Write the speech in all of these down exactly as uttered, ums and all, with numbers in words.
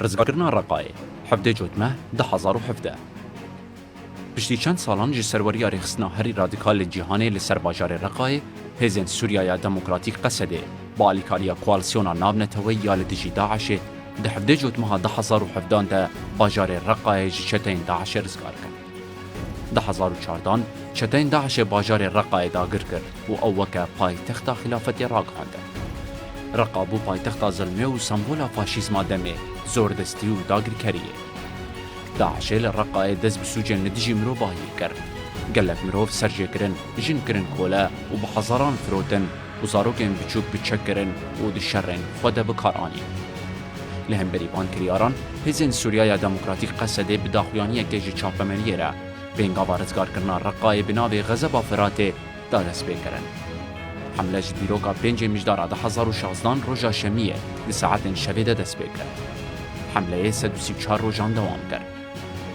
Rizgarkirina Reqayê, hevdê Cotmeh du hezar û hevdeh. Piştî çend salan ji serweriya rêxistina herî radîkal li cîhanê li ser bajarê Reqayê, hêzên Sûriyaya Demokratîk, Qesedê, bi alîkariya koalîsyona navneteweyî ya li dijî DAIŞê, di hevdê Cotmeha du hezar û hevdan de bajarê Reqayê ji çeteyên DAIŞê rizgar kir. Du hezar û çardan çeteyên DAIŞê bajarê Reqayê dagir kir û ew weke paytexta xilafetê ragihandin. Reqa bû paytexta zilmê û sembola faşîzma demê, zordestî û dagirkeriyê. DAIŞê li Reqayê dest bi sûcên li dijî mirovahiyê kir. Gelek mirov serjê kirin, jin kirin kole û bi hezaran firotin û zarokên biçûk bi çek kirin û di şerên xwe de bi kar anîn. Li hemberî van kiryaran, hêzên Sûriyaya Demokratîk, Qesedê bi daxuyaniyekê ji çapemeniyê re pêngava rizgarkirina Reqayê bi navê Xezeba Firatê da destpêkirin. Hemle ji dîroka pêncê Mijdara du hezar û şazdan, roja şemiyê, di saetên şevê de dest pê kir. Hemleyê sed û sî û çar rojan dewam kir.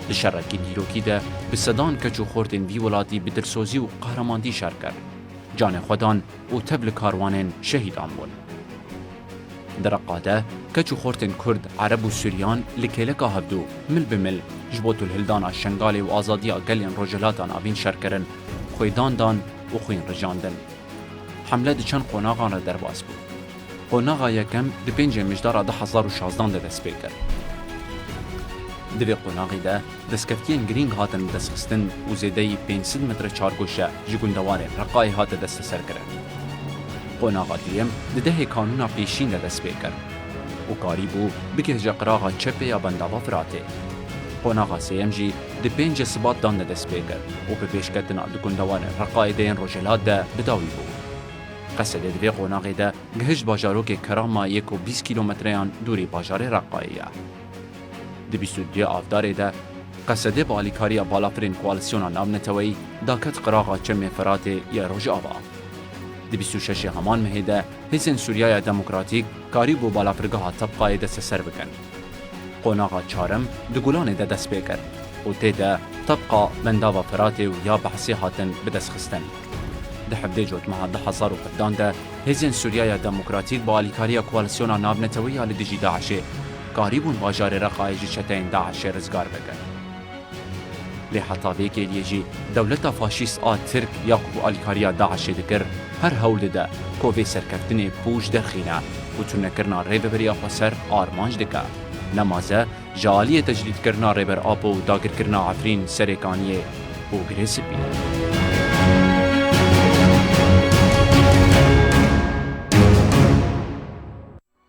Di şerekî dîrokî de bi sedan keç û xortên vî welatî bi dilsozî û qehramandî şer kir. Canê xwe dan û tev li karwanên şehîdan bûn. Di Reqa de keç û xortên Kurd, Ereb û Suryan li kêleka hevdû, mil bi mil, ji bo tûlhildana Şengalê û azadiya gelên Rojhilata Navîn şer kirin, xwêdan dan û xwîn rijandin. Hemle di çend qonaxan re derbas bû. Qonaxa yekem di pêncê Mijdara du hezar û şazdan de dest pê kir. Di vê qonaxî de destkeftiyên girîng hatin bidestxistin û zêdeyî pênc sed metre çargoşe ji gundewarên Reqayê hate desteserkirin. Qonaxa duyem di dehê Kanûna Pêşîn de dest pê kir û karîbû bigihîje qiraxa çepê ya Bendava Firatê. Qonaxa sêyem jî di pêncê Sibatdan de dest pê kir û bi pêşketina di gundewarên Reqayê de yên Rojhilat de bi dawî bû. Qesedê di vê qonaxê de gihişt bajarokê Kerama yek û bîst kîlometreyan dûrî bajarê Reqayê ye. Di bîst û duyê Avdarê de Qesedê bi alîkariya balafirên Koalîsyona Navneteweyî daket qiraxa Çemê Firatê yê Rojava. Di bîst û şeşê heman mehê de hêzên Sûriyaya Demokratîk karîbû balafirgeha Tebqayê desteser bikin. Qonaxa çarem di Gulanê de dest pê kir û tê de Tebqa, Bendava Firatê û ya Behsê hatin bidestxistin. Di hevdê Cotmeha du hezar û hevdan de hêzên Sûriyaya Demokratîk bi alîkariya Koalîsyona Navneteweyî ya li dijî DAIŞê karîbûn bajarê Reqayê ji çeteyên DAIŞê rizgar bikin. Lê heta vê kêliyê jî dewleta faşîst a Tirk ya ku alîkariya DAIŞê dikir, her hewl dide ku vê serkeftinê pûç derxîne û tunekirina rêveberiya xweser armanc dike. Nemaze ji aliyê tecrîdkirina Rêber Apo û dagirkirina Efrîn, Serêkaniyê û Girê Spî.